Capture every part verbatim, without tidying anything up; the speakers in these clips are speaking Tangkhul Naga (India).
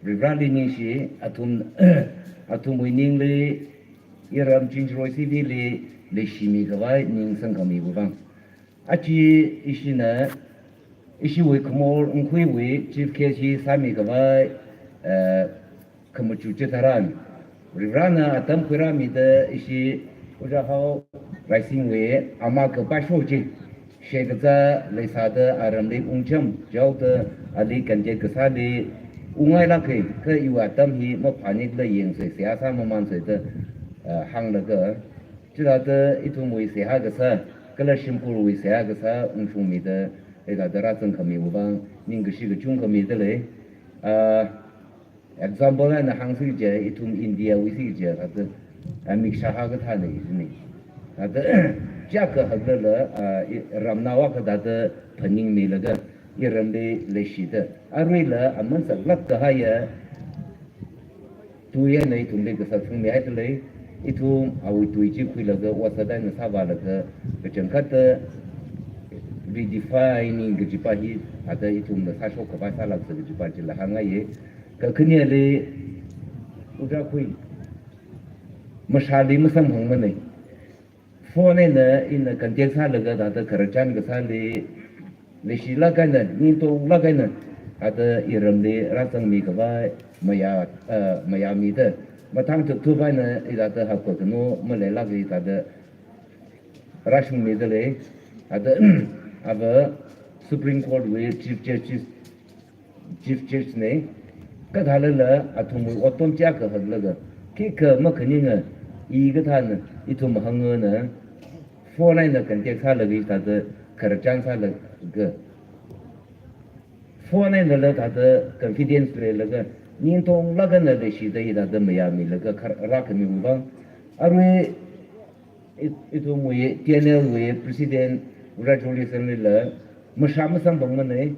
Varivarāli ningshi, athum, athumwui ningli, iram Chinchoroi City li leishimi khavai ningsang khamiwui vang. Aja ishina, ishiwui khamor Ngkhuiwui chief guest hi sāmi khavai, eh, khamachuk chitharan, Varivarāna atam khuirāmida ishi Ojā Hao Raisingwui ama kapaisho chi, shekazā leisāda aramli ungcham jaoda ali contact kasāli ungngailāka, kha iwui atam hi maphānikhala yangsei, seihā sāmamānsei da, ah, hānglaga, chithāda ithumwui seihā kasā, kala shimkhurwui seihā kasā ungshungmida, hithāda rāzang khamiwui vang ningkashi kachungkha mida lei. Ah, example eina hāngsi kaje, ithum India wui si kaje, thāda, ah, mikshahā kathāna kajina. Thāda, chiyākha haklala, ah, i, ramnao akha thāda phaningmilaga, iramli leishida. Aruila aman saklāk kahaiya tui eina ithumli kasā phungmihaida lei. Ithum awui tui chi khuilaga, ot sāda eina sāvālaga, kachangkhatta redefining kajipa hi, thāda ithumna sāshok khavai sālāksa kajipa chila hāngngaiya. Kakhaneli, Ojā Khui, mashāli masamphangmana. Phone eina ina contact sālaga thāda khararchan kasāli, leishilāk eina, ningtonglāk eina, thāda iramli rāzangmi khavai mayā, ah, mayāmida, mathān thup thup eina hithāda hapkakano maleilāka, hithāda rāshungmida lei. Thāda, ava Supreme Court wui Chief Justice, Chief Judge na, kathālala athumwui otpam chiyākha haklaga, khikha makhaninga, i kathāna, ithum hangana, phone eina contact sālaga, hithāda khararchan sālaga, phone einala thāda confidence leilaga, ningtonglāk eina leishida hithāda mayāmilaga khar-, rākhamiwui vang. Arui i-, ithumwui T N L wui President Ojā Chorlison lila mashā masamphangmana,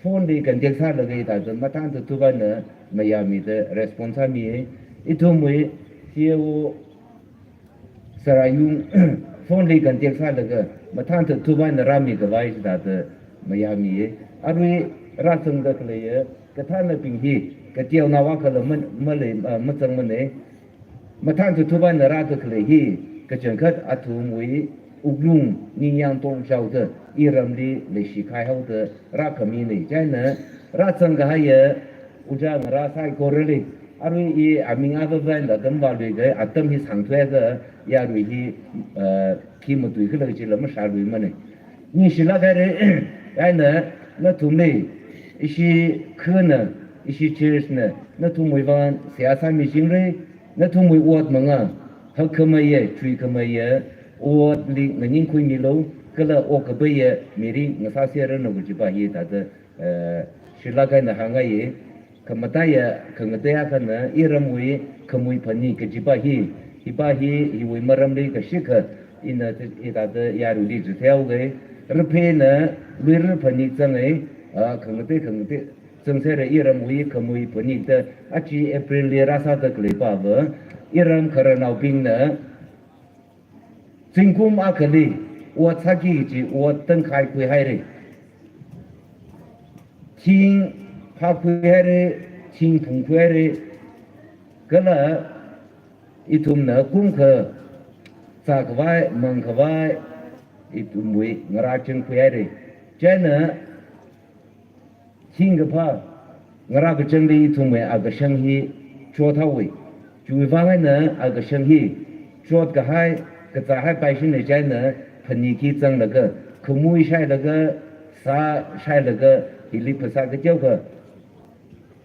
phone li contact sālaga hithāda mathān thup thup eina mayāmida response sāmiya. Ithumwui C A O Sir Ayung phone li contact sālaga mathān thup thup eina rāmi khavai chithāda mayāmiya. Arui rāzangda khaleiya kathānabing hi, kateonao akhala ma-, malei, ah, mazangmana. Mathān thup thup eina rāda khalei hi, kachangkhat athumwui wuklung ningyāng tongchaoda iramli leishikahai haoda rākhamina. Chieina rāzang kahaiya Ojā ngarā saikorali, arui i aming ava vānda atam vāluiga, atam hi sāngthuiakha yarui hi, eh, khi matuikhala chila mashāluimana. Ningshilāk haira, chieina nathumli, ishi khana, ishi church na, nathumwui vang seihā sāmichingra, nathumwui ot manga, hakkhameiya, chuikhameiya otli nganingkhuimilu, kala okapaiya mirin ngasāserranu kajipa hi thāda, eh, shilāk eina hāngngaiya. Khamataiya, khangatei akhana, iramwui khamui phanit kajipa hi, hipa hi, hiwui maramli kashikha ina hithāda yaruili chitheoga, raphena luira phanit zanga, ah, khangatei, khangatei zangserra iramwui khamui phanit da, aja April li rāsāda khaleipa va, iram khararnaobingna zingkum akhali ot sāki kaji ot tangkhai khuihaira. Thing phākhuihaira, thing phungkhuihaira, kala ithumna kumkha zākhavai, mangkhavai, ithumwui ngarā changkhuihaira. Chieina thingkaphā, ngarā kachangli ithumwui akashang hi chothaowa. Chiwui vang eina akashang hi chotkahai, kazāhaipaishina. Chieina phanit khi zanglaga, khamui shailaga, sā shailaga, hili phasā kateokha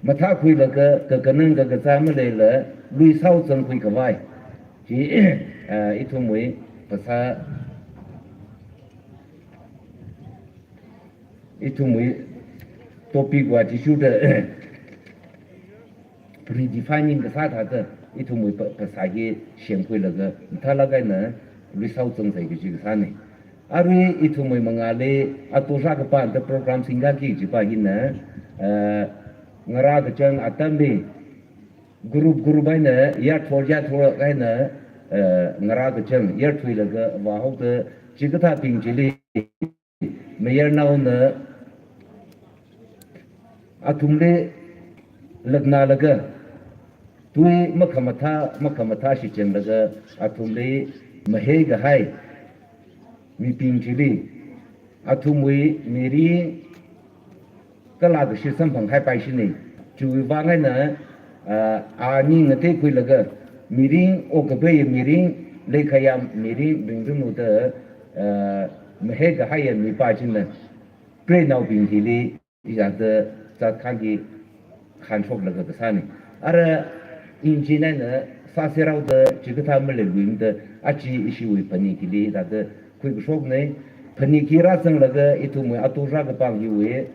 mathākhuilaga, kakhanang kakazā maleila, luisao zangkhui khavai chi, ah, ithumwui phasā, ithumwui topic wui athishurda redefining kasā thāda, ithumwui pha-, phasā hi semkhuilaga, mathālāk eina luisao zangsei kaji kasāna. Arui ithumwui mangāli ato shākapam da program singkaki kajipa hina, eh, ngarā kachang atamli group group eina, yathor yathor eina, eh, ngarā kachang yarthuilaga vāhaoda, chikathābing chili mayarnaona athumli laknalaga, tui makhamathā, makhamathā shichenglaga, athumli mahai kahai mibing chili, athumwui mirin kala kashi samphang haipai shini. Chiwui vang eina, ah, a ning ngateikhuilaga, mirin, okapei mirin, leikayā mirin ringranu da, ah, mahai kahai mipa china, preinaobing hili, hithāda zat khan hi khanshoklaga kasāni. Ara engine eina sāserhaoda chikathā maleiluimada aja ishiwui phanit hili hithāda khuikashokna. Phanit hi rāzanglaga ithumwui ato rākapang hiwui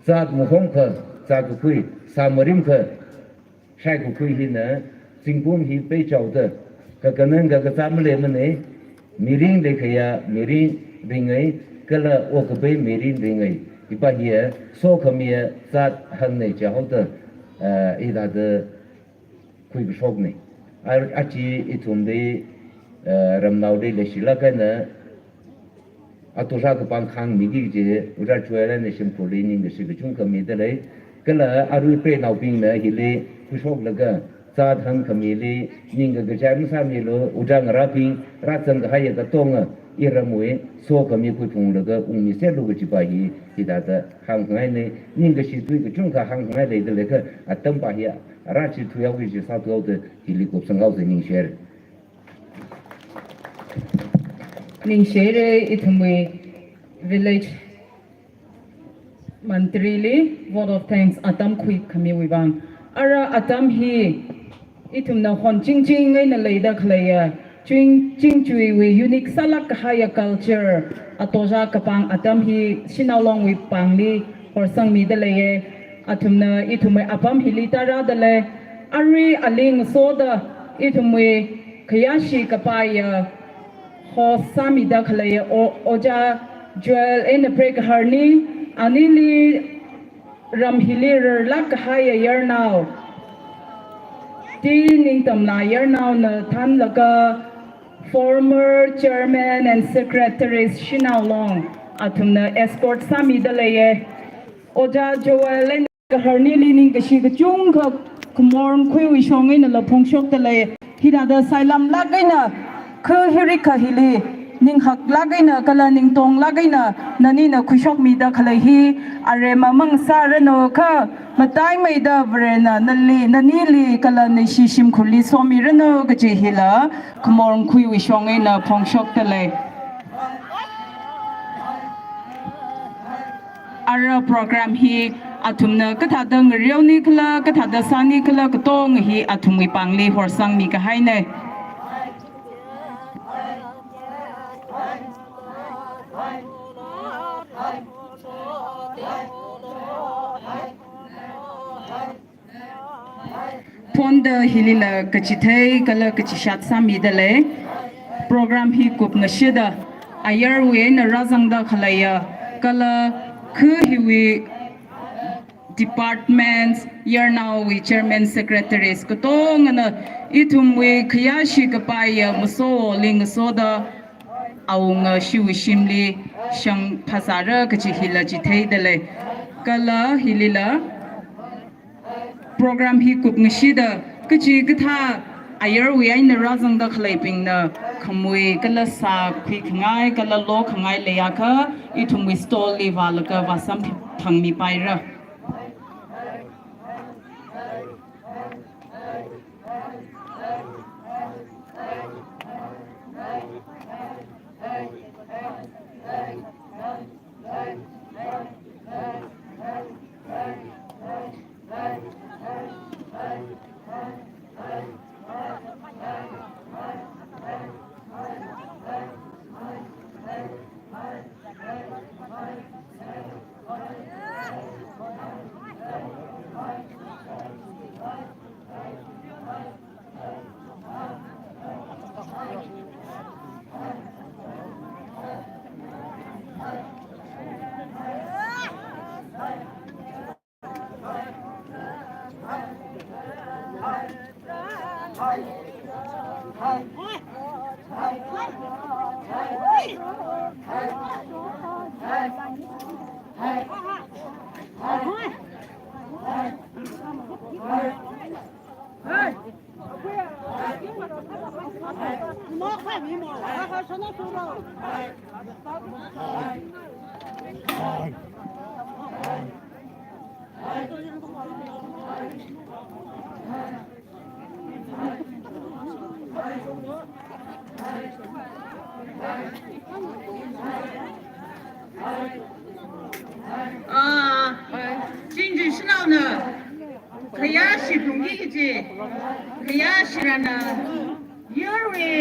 zat mahomkha, zat kakhui, sā marimkha, shaikakhui hina, zingkum hi peichaoda, kakhanang kakazā maleimana, mirin leikayā mirin ringai, kala okapei mirin ringai. Hipa hiya, sokhamiya zat hangna jihaoda, ah, hithāda khuikashokna. Ar-, aja ithumli, ah, ramnaoli leishilāk eina, ato rākapang khāngmiki kaji, Ojā Joel eina shimkhurli ningkashi kachungkha midalei. Kala arui preinaobingna hili khuishoklaga, zat hangkhamili ningkakachai masāmilu, Ojā ngarābing, rāzang kahaiya katonga, iramwui sokhami khuiphunglaga ungmiserlu kajipa hi, hithāda hāngkhangaina, ningkashi tui kachungkha hāngkhangai leidalei kha, atampa hi rāchithuihaoki kaji sāthuihaoda, hili kupsanghaosa ningshire. Ningshire ithumwui village mantrili vote of thanks atam khuikhamiwui vang. Ara atam hi ithumna honchingching eina leida khaleiya, ching-, Chingchuiwui unique sālāk kahaiya culture, ato rākapang atam hi Shanao Longwui pāngli horsangmidaleiya. Athumna ithumwui apam hili tārādalei. Arui aling soda ithumwui khayāshi kapaiya host sāmida khaleiya O-, Ojā Joel eina preigahar ani, anili ram hili rarlāk kahaiya yarnao T. Ningtamla yarnaona thānlaga, former chairman and secretaries Shanao Long, athumna escort sāmidaleiya. Ojā Joel eina preigahar anili ningkashi kachungkha Khamor Ngakhuiwui shong einala phongshokdalei. Hithāda sailamlāk eina, kha hirikha hili, ninghaklāk eina kala ningtonglāk eina nanina khuishokmida khalei hi, aremma mang sāranu kha, mataimeida Varena nali, nanili kala nashi shimkhurli somiranu kaji hila, Khamor Ngakhuiwui shong eina phongshokdalei. Ara program hi athumna kathāda ngareoni khala, kathāda sāni khala, katonga hi athumwui pāngli horsangmi kahaina. Phonda hilila kachithei kala kachishat sāmidalei. Program hi kupngashida, ayarwui eina rāzangda khaleiya, kala kha hiwui departments, yarnaowui chairman secretaries katongana ithumwui khayāshi kapaiya maso ling soda awunga shiwui shimli shang phasāra kaji hila chitheidalei. Kala hilila program hi kupngashida, kachikathā ayarwui eina rāzangda khaleibingna khamui kala sā khuikhangai kala lokhangai leiakha, ithumwui stall li vālaga vāsamphangmipaira. Ah, Chingjui shanaona khayāshi phungki kaji, khayāshi rāna, yurwui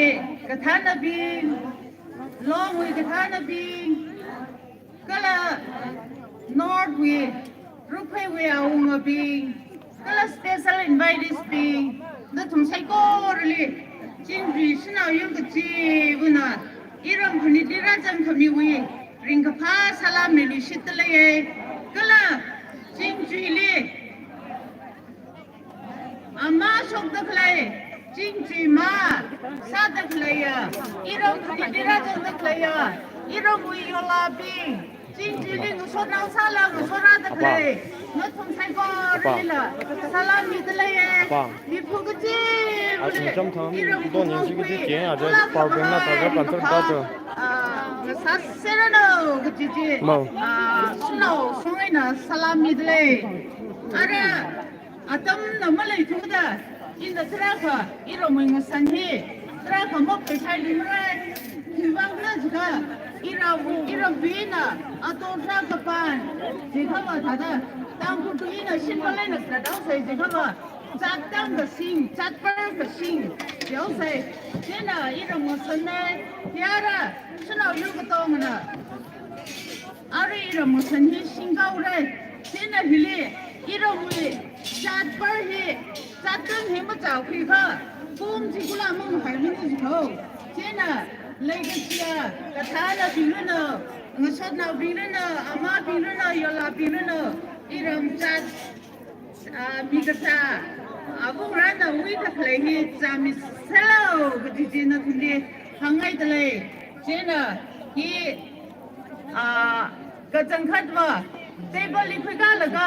kathānabing, Longwui kathānabing, kala North wui, Rupheiwui awungabing, kala special invitees bing, nathum saikorali, Chingjui shanao yur kachivana, iram khanili rāzangkhamiwui, ringkaphā salam miluishitda leiya, kala, Chingjuili, ama shokda khalei, Chingjui ma, sāda khaleiya, iram khanili rāzangda khaleiya, iramwui yolabing, Chingjuili ngasotnao sāla ngasot rāda khalei, nathum saikoralila, salam mida leiya, miphu kachi, iram power bank na taga pantar da to. Ah, sāserranu kaji chi, ah, shanao shong eina salam mida lei. Ara, atamna maleithuda, ina tarākha, iramwui ngasan hi, tarākha mapheisai lumrai, khiwuivang khala jiakha, ira, irambingna, ato tarākha pan, jiakhava thāda, Tangkhul tuina shim maleina kadaosai jiakhava, chat tangkasing, chat parkasing, jiaosai, chieina iram ngasanna, yara, shanao yur katongana. Arui iram ngasan hi shingkaora, chieina hili, iramwui, chat par hi, chat tang hi machaokhuiakha, kum chi kula manghaimana jikho. Chieina, leikashiya, kathānabing rāna, ngasotnaobing rāna, amabing rāna, yolabing rāna, iram chat, ah, mi kasā, ah, avungrana wuida khalei hi zāmisālu kaji chi nathumli hāngngaida lei. Chieina hi, ah, kachangkhatva, table li khuikalaga,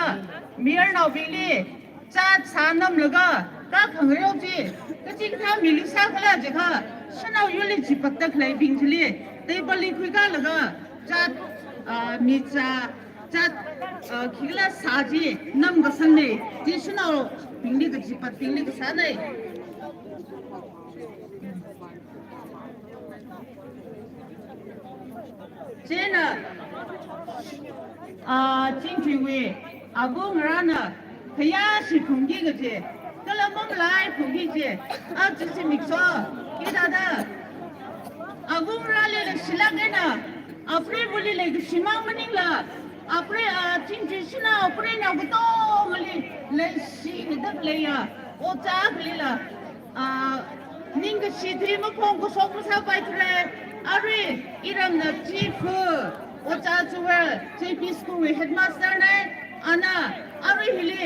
mayarnaobingli, chat sānamlaga, kakhangareo chi, kachikathā miluisā khala jiakha, shanao yurli chipatda khaleibing chili, table li khuikalaga, chat, ah, micha, chat, ah, khikhala sā chi namkasangna, chi shanaobingli kachipatbingli kasāna. Chieina, ah, Chingjuiwui, avungrana, khayāshi phungki kaji, kala mamalai phungki kaji, ah, chi zimiksho, hithāda, avungrali leishilāk eina, apreivali leikashi mang maningla, aprei, ah, Chingjui shanao, preinao katongali, leishida khaleiya, ojā khalila, ah, ningkashi thui makhong kashok masāpaithura, arui, iramna chief, ojā Chuwel, J P school wui headmaster na, ana, arui hili,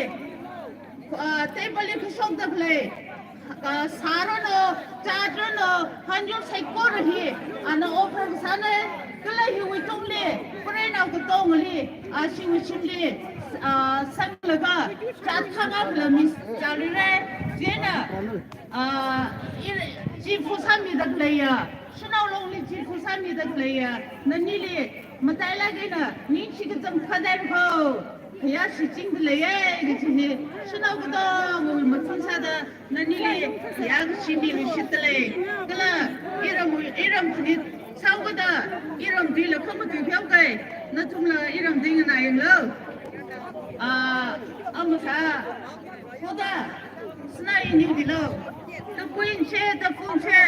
ah, table li khuishokda khalei, ah, sāranu, chat ranu, hanjor saikora hi, ana offer kasāna, kala hiwui tungli, preinao katongali, ah, shimli shimli, ah, sanglaga, chat khangakla mi chāluira, chieina, ah, i, chief sāmida khaleiya, shanao longli chief sāmida khaleiya, nanili, matailāk eina, ningshi kachangkhat dai kho. Khayāshi chingda leiya kaji hi, shanao katongawui mathun sāda, nanili, khayākashi miluishitda lei. Kala, iram, iram khani, saokada, iram tuila khamatui pheokai, nathumla iram tui nganā yanglu. Ah, amasa, hoda, sna ini dilo. Tapui nche, taphung nche,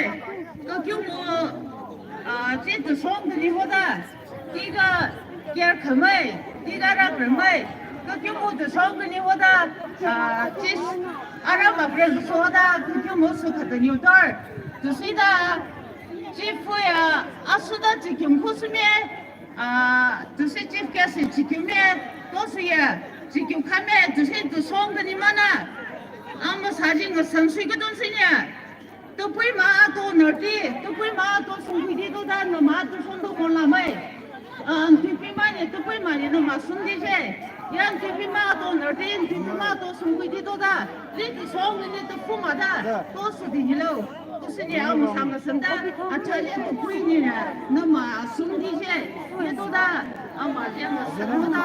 kakyumo, ah, chi tashong kani hoda. Tika kyar khamei, tika rak ramei, kakyumo tashong kani hoda, ah, chis, aram april so hoda, kakyumo so khatani utor. Tusida, chief ya, asuda chikyum khusumi, ah, tusi chief guest chikyume, tosuya, chikyum khame, tusi tashong kani mana. Amasa chi ngasang sui katon sinya. Tapui ma ato narti, tapui ma ato sungkhuidi to da nama ato sungdo mon lamai. Ah, tapui ma ne, tapui ma ne nama sungdi je. Yan tapui ma ato narti, tapui ma ato sungkhuidi to Da, liti song ni tu kuma da, to su di hilo. Kusi ni amu sama sanda, achale mu kui ni na, nama sum di je. Ye to da, ama je ma sum da,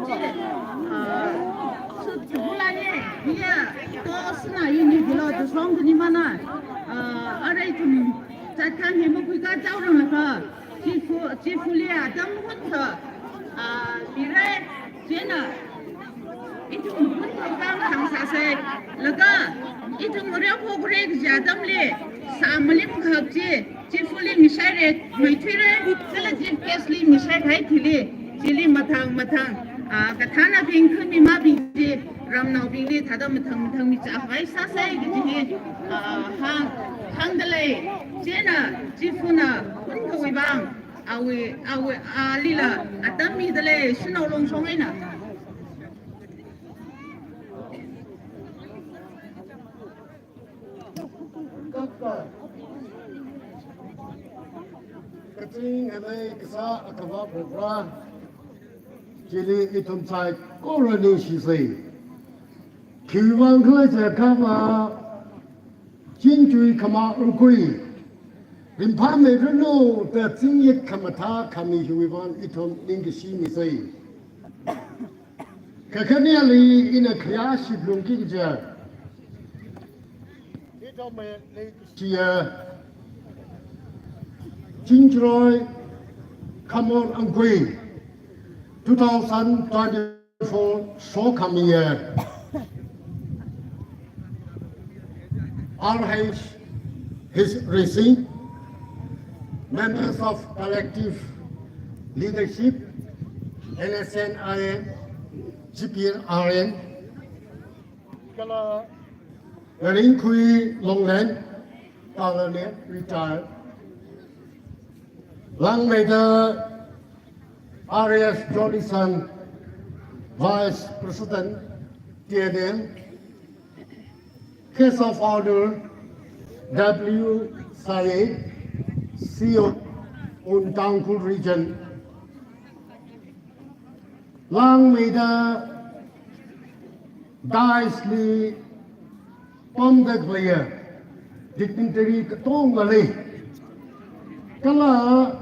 je. Ah, su tu bula ni, ye, to suna yi ni hilo, tu song ni mana. Ah, are tu ni, chat kan ni mu kui ka chao rang la ka. Chifu, chifu li atam hut ka, ah, mire, jena. Ithum hun program hāngsāsei, laga ithum Moreh Pokharek kaji atamli, sā malim khak chi, chief li mishai re, maithui re, kala chief guest li mishai khai thili, chili mathang mathang, ah, kathānabing khami mabing chi, ramnaobingli thāda mathang mathang michā khai sāsei kaji hi, ah, hāng, hāngdalei, jena, chief na, hun kawui vang, awui, awui, alila, atam midalei, shanao longshong eina. Kaching ngalei kasā akhava Prohova, chili ithum saikora ningshisei. Khiwui vang khala jiakha, chingchui khamā angkui, ringphāmeiranu da zingyek khamathā khami hiwui vang ithum ningkashi misei. Kakhaneli ina khayāshi lungki kaja. Ithum mai leishiya, Chingjaroi Khamor Angkui, two thousand twenty-four sokhamiya. R H H Racing, members of collective leadership, N S N I M, G P R N, Ngaringkhui Longlen, Kalane, retired. Langmeida R S Johnson, Vice President, T N M. Guest of Honor, W Sayed, C O, Tangkhul Region. Langmeida dais li pamda khaleiya dignitary katongali, kala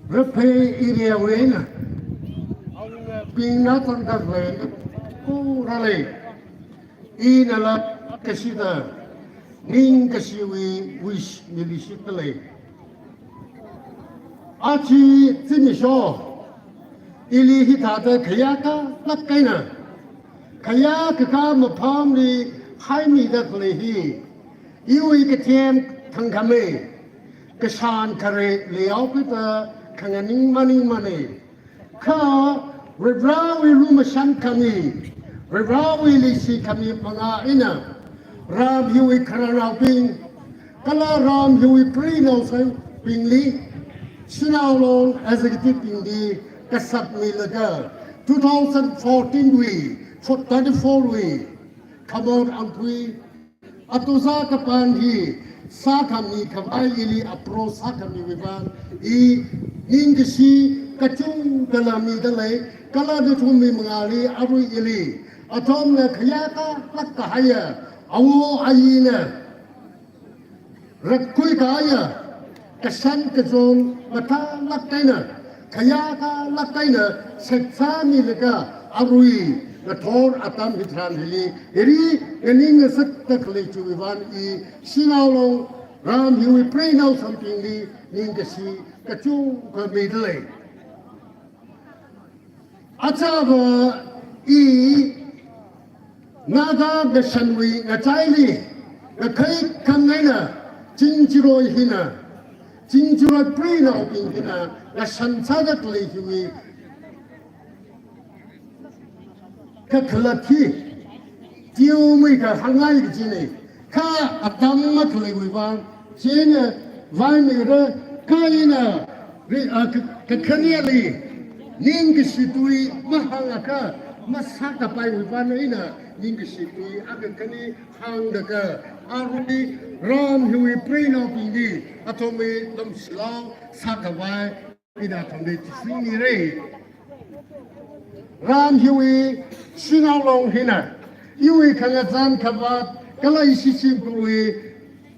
Raphei area wui eina bingna tangda khalei, kora lei. Inala kashida, ningkashiwui wish miluishitdalei. Aja zimiksho, ili hithāda khayākalāk eina, khayākakā maphamli haimida khalei hi, iwui kathem thangkhamei, kashan khare leihaokida khanganing maningmanei. Kha Varivarāwui lumashan khami, Varivarāwui leishi khami mangā eina, ram hiwui khararnaobing, kala ram hiwui preinaosangbingli, Shanao Long Executive bingli kasakmilaga, two thousand fourteen wui, twenty-four wui, Khamor Angkui, atoza kapan hi sākhami khavai ili approach sākhamiwui vang, i ningkashi kachungkhala midalei, kala nathumwui mangāli arui ili, athumna khayākalāk kahaiya, awo ayina rakkhui kahaiya, kashan kazon mathālāk eina, khayākalāk eina shetsāmilaga arui ngathor atam hitharan hili, hili nganing ngasakda khalei chiwui vang i Shanao Long ram hiwui preinaosangbingli ningkashi kachungkha midalei. Achāva i Naga ngashanwui ngachaili, ngakhai khangaina, Chingjaroi hina, Chingjaroi preinaobing hina, ngashan sāda khalei hiwui kakhalat hi, tiumei kahāngngai kajinei. Kha atam makhaleiwui vang, chieina vaimeira, kha ina, ri-, a, ka-, kakhaneli, ningkashi tui mahāngakha, masākapaiwui vang eina, ningkashi tui akha khani hāngda kha, arui ram hiwui preinaobingli, athumwui lamshilao sākhavai, ina athumli chisingnirei. Ram hiwui Shanao Long hina, iwui khangazan khavāt kala ishi shimkhurwui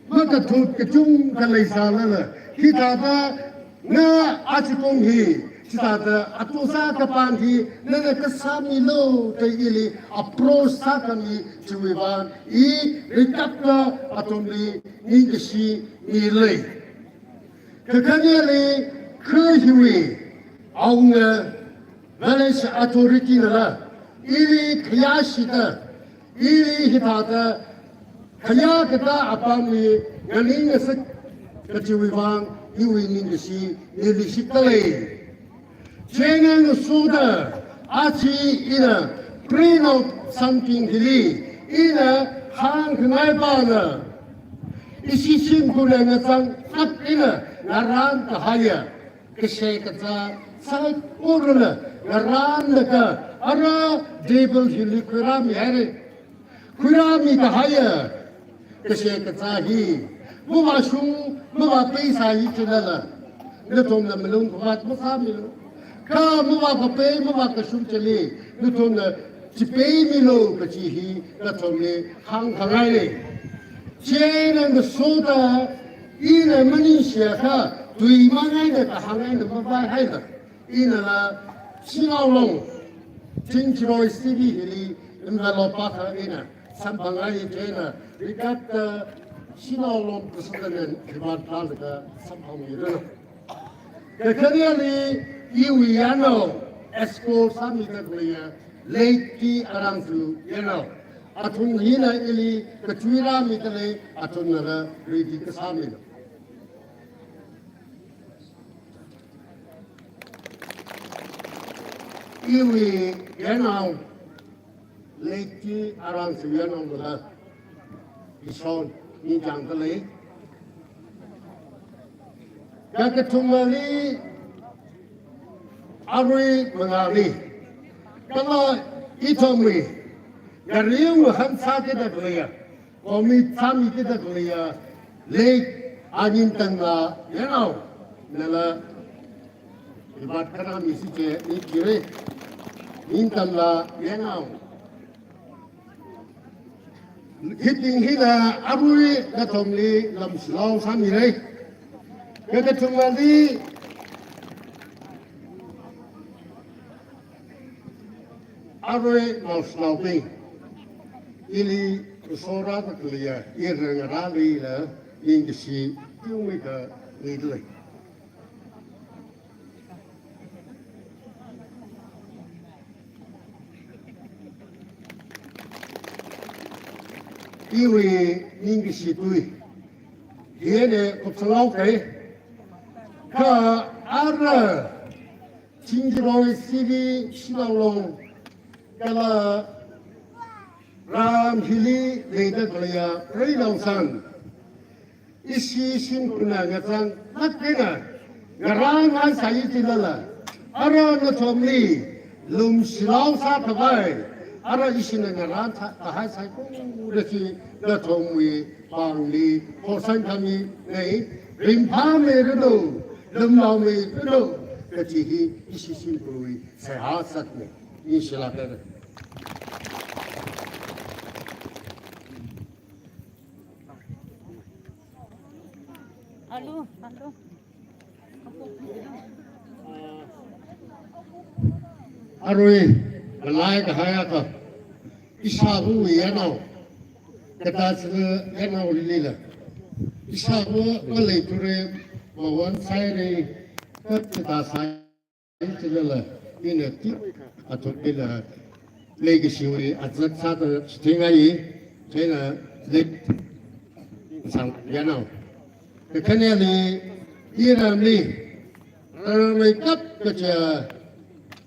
makathut kachungkha leisālala, hithāda na achikum hi, chithāda atosa kapan hi nana kasāmilu da ili approach sākhami chiwui vang, i rikapta athumli ningkashi milei. Kakhaneli kha hiwui awunga village authority nala ili khayāshida, ili hithāda khayā katā apamli nganing ngasak kachiwui vang iwui ningkashi nili shikta lei. Chieina ngasoda achi ina print out something hili ina hāngkhangai pana, ishi shimkhurna ngazanlāk eina ngarān kahaiya kashai kazā saikorana ngarānlaga ara table hili khuirāmi haira. Khuirāmi kahaiya kashai kazā hi mavāshung mavāpei sāi chilala, nathumna malung khavāt masāmilu. Kha mavākapei mavākashung chili nathumna chipeimilu kachi hi nathumli hāngkhangai lei. Chieina ngasoda ina maningshiakha tui mangaina kahāng eina mavai haida, inala Shanao Long, Chingjaroi C V hili envelope akha ina samphangai, chieina rikapta Shanao Long kasā eina khipā tālaga samphangmilu. Kakhaneli iwui yānao escort sāmida khaleiya Late T Arangshu yānao, athum hina ili kachuirāmida lei, athumnala ready kasāmilu. Iwui yānao Late T Arangshu yānao nala ishon ningchāngda lei. Kakathumali arui mangāli kala ithumwui gari ngahān sākida khaleiya, commit sāmikida khaleiya Late Anintamla yānao nala khipā kharā misi che ni kire. Nintamla yānao. Hibing hina arui nathumli lamshilao sāmira. Kakathumali arui naoshinaobing, ili kasorāda khaleiya irangarālila ningkashi tungwui kha nidalei. Iwui ningkashi tui hina kupsangao kai. Kha ara Chingjaroi C V Shanao Long kala ram hili leida khaleiya Reinao san, ishi shimkhurna ngazanlāk eina ngarān ngasai chilala, ara nathumli lumshilao sākhavai, ara ishina ngarān sā kahai saikora chi nathumwui pāngli horsangkhami nei. Ringphāmiranu, lumnaomiranu kachi hi ishi shimkhurwui seihā sākne. Ningshilāk haira. Alu, alu. Arui, malai kahai akha, ishāvawui yānao, Kadasala yānao lila, ishāva maleithura, mawan sāhaira, kha chithā sāi chilala, ina ti athukila leikashiwui azak sāda shithingai, chieina Late Sanglang yānao. Kakhaneli iramli rarmeikap kaja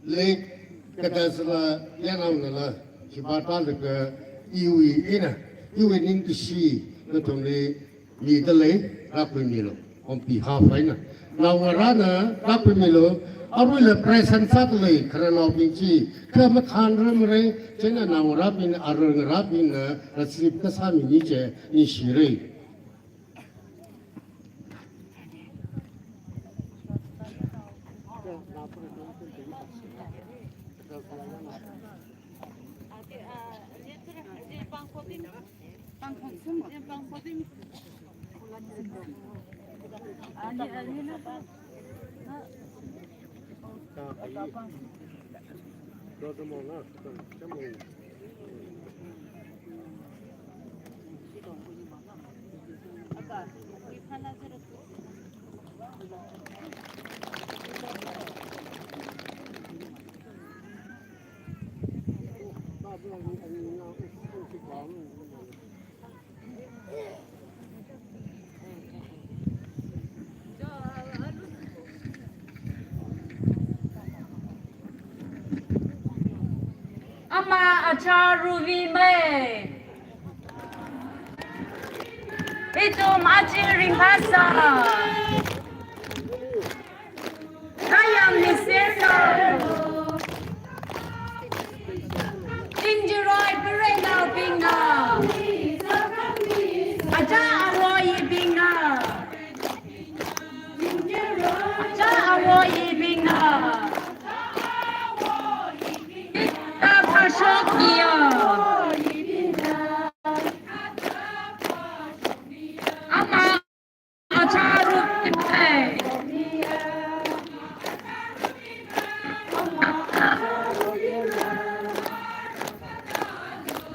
Late Kadasala yānao nala khipā tālaga iwui eina, iwui ningkashi nathumli midalei, rākhuimilu. On behalf eina, naongarāna rākhuimilu. Aruila present sādalei khararnaobing chi, kha makhanrarmara, chieina naongarābing, arangarābingna receive kasāmini che ningshira. Ama achā Ruvi mei. Ithum aja ringphāsā. Kayāng miserna. Tingjuroi preinaobingna. Achā awo yibingna. Achā awo yibingna. Ita kashok iya. Ama achā Ruvi mei.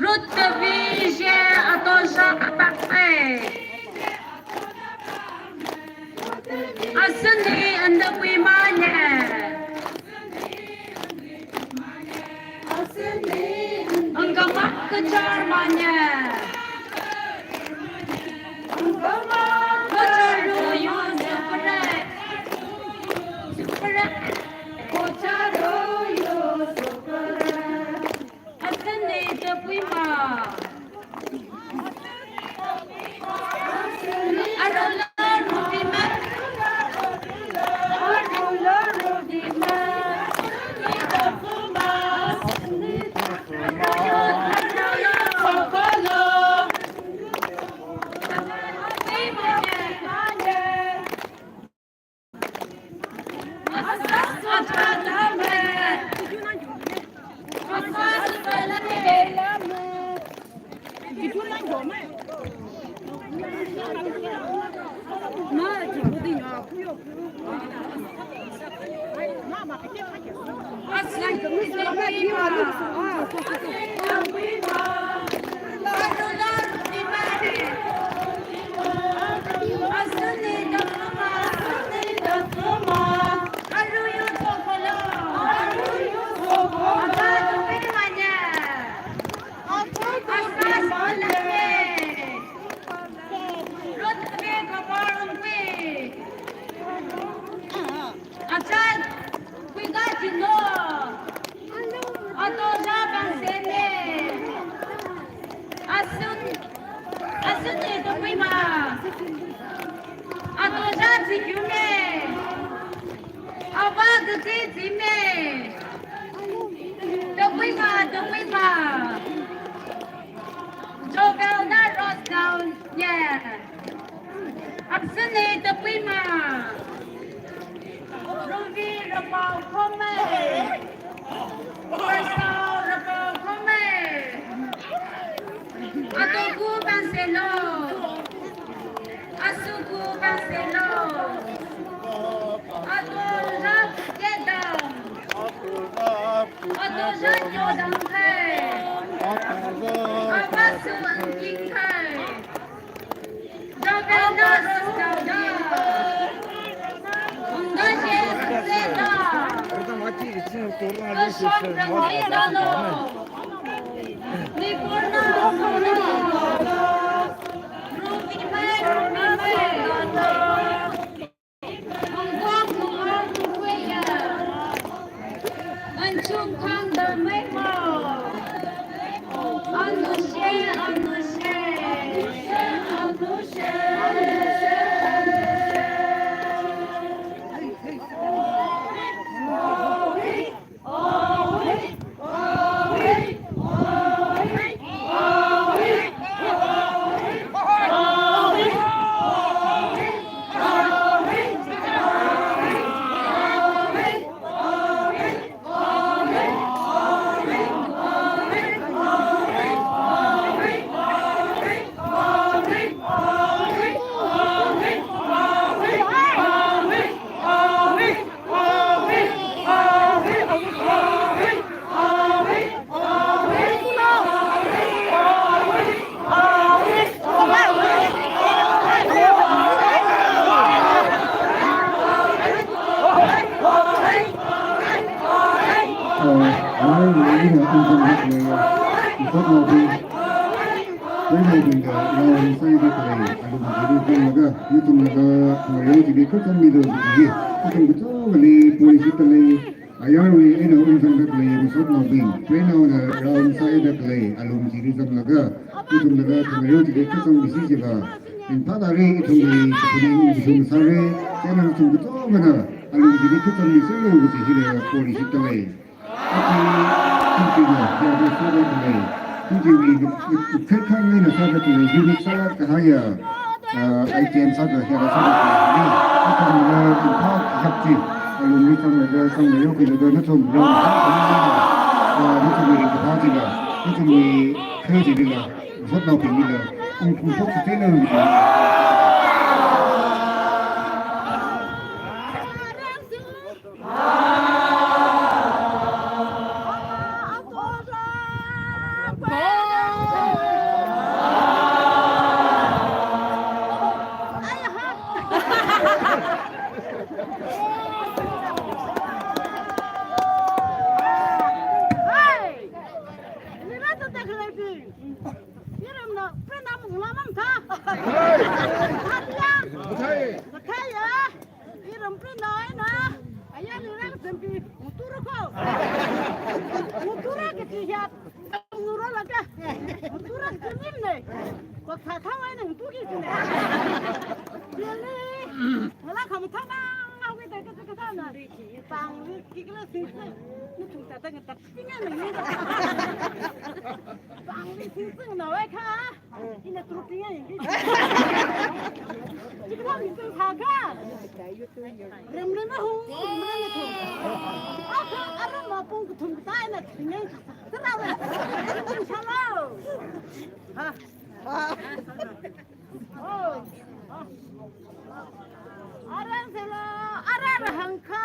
Ruth Kavi she ato shāpamei. Asuni anda pui mane. Angkama kachar mane. Angkama kachar yu supre. Supre. Kachar yu supre. Asuni tapui ma. Achā, kuika jino. Ato shāpamsei ne. Asun, asuni tapui ma. Ato shāchikyume. Ava kaji jime. Tapui ma, tapui ma. Jovelna Rosnao ye. Asuni tapui ma. Ruvi rapao khomei. Rosnao rapao khomei. Ato kupamsei lo. Asu kupamsei lo. Ato rap kedam. Ato rap kedam hai. Apasu angking hai. Jovelna Rosnao da. Ungga je seta. Kashok rangkida lo. Nipurna, Nipurna. Masotnaobing, preinaobingna rao sāda khalei alum chili zanglaga, nathumna khangareo chili kachangmida kaji hi, ithum kachungkhali porishitda lei. Ayarwui eina ungzangda khalei masotnaobing, preinaona rao sāda khalei alum chili zanglaga, nathumna khangareo chili kachangmisi jiakha, ringphāda lei, ithumwui kaphaning ungkashung sāra, chieina nathum kachungkhana alum chili kachangmisilu kaji hila porishitda lei. Aja, ithumna hiyāda sāda khalei, ithumwui khaikhangaina sāda khalei, unique sālāk kahaiya, ah, item sāda hiyāda sāda khalei, ithumna ringphā hapchi, alumli zanglaga, zanglaga, khuilaga, nathum rao, ah, nathumwui ringkaphā chila, nathumwui kha chilila, masotnaobinglila, ung, ungphok sāsei nang. Iram preinaona, ayarli rāzangki, mutura ko. Mutura kaji hiya, nuro laga. Mutura kaji nimne. Kok sa thang ai nang tuki sine. Yali, ngala khamathang nang, awida kaji kathāna. Pāngli kikla sing sing. Nathum tata ngatat pinga nang. Pāngli sing sing na wai kha. Ina trupi ya, yangki. Chikla mi tung thaga. Rem rem ma hung, hung ma na thung. Aka, ara ma pung kathum katai na thung yang. Tara la. Tung salo. Ha. Oh. Ara selo, ara hangka.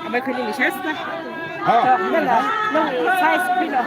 Amei khani mi share sna. Ha. Nala, nang size pila.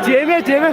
Jeme, jeme.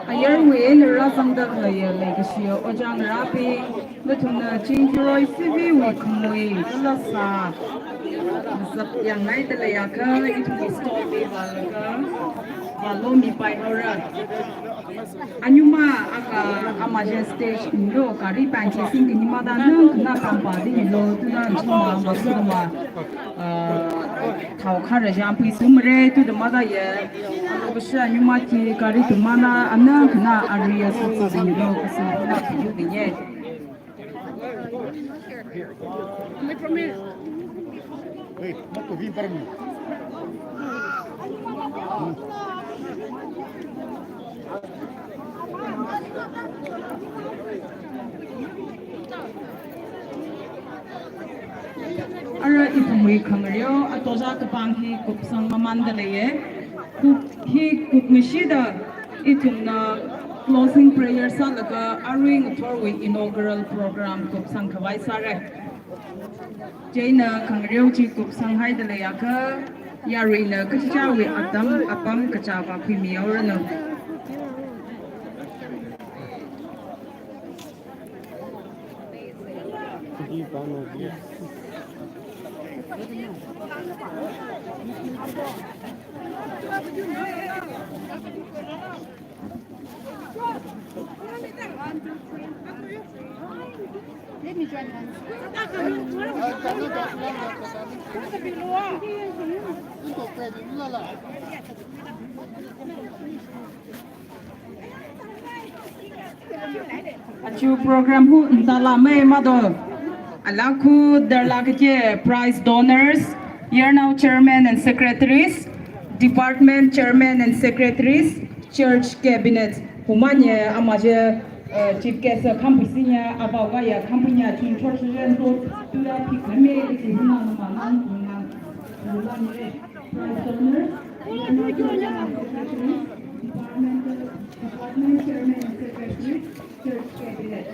Ayarwui eina rāzangda khaleiya leikashiya ojā ngarābing, nathumna Chingkhiroi C V wui khamui kala sā mazap yāngngaida leiakha ithumwui stall li vālaga vālomipai haora. Anyuma aka amaja stage nilo gari panchi sing kini mada nang kena tampa di nilo tuna chuma masuma, ah, thao khara jampui sumre tu da mada ye. Alo kasha anyuma ki gari tu mana anang kena aria su su di nilo kasu na tu di ye. Ara ithumwui khangareo atoja kapang hi kupsang mamanda leiye. Kup hi kupngashida ithumna closing prayer sālaga arui ngathorwui inaugural program kupsang khavai sāre. Chieina khangareo chi kupsang haida leiakha, yaruina kachichāwui atam apam kachāva khuimi haoranu. Achu program hu ntala mai mado. Alakhu darla kake prize donors, Yarnao chairman and secretaries, department chairman and secretaries, church cabinet, humanye amaje Uh, Chief Guest, uh, Khampuisinya, Avāva̱ ya Khampuinya, Chungchor Children Road, Tura Phik Name, Iti Huna Numa Nang, Nang, Nang, Prize donor, Secretary, Departmental, Department Chairman and Secretary, Church Cabinet.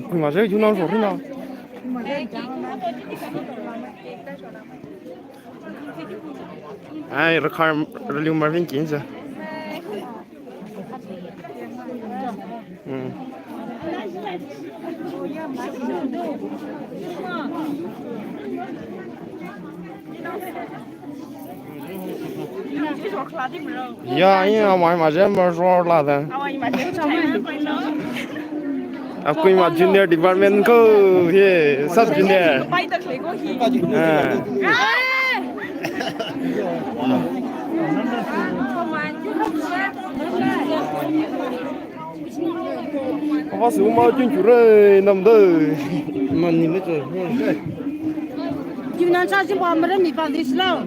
Kuima je, yunao shorina. Ai, rakhar, raliu marvin kinsa. Hmm. Ya, ya, mai ma je ma shorla da. Akui ma junior department ko, he, sub junior. Ah. Apa sih, uma jun jure nam de. Mani me tu. Jun nan sa si pa mere mi pa di silo.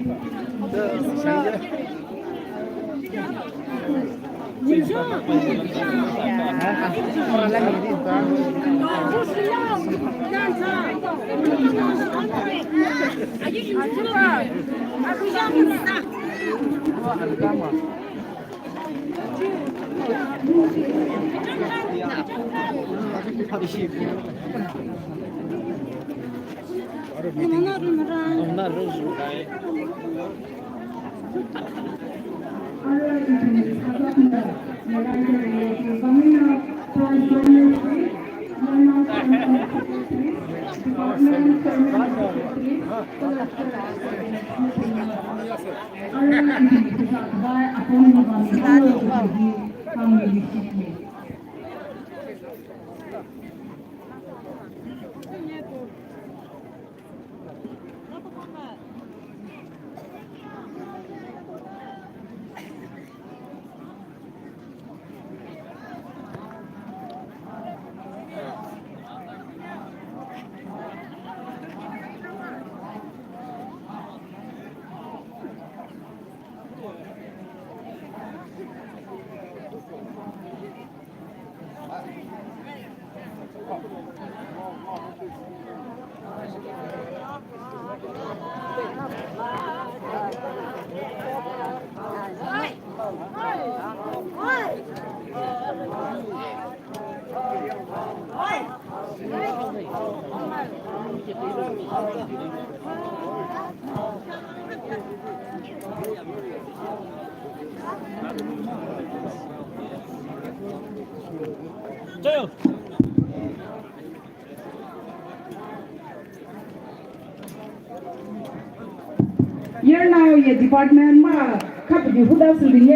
Yarnao ye department ma khapdi huda sundinge.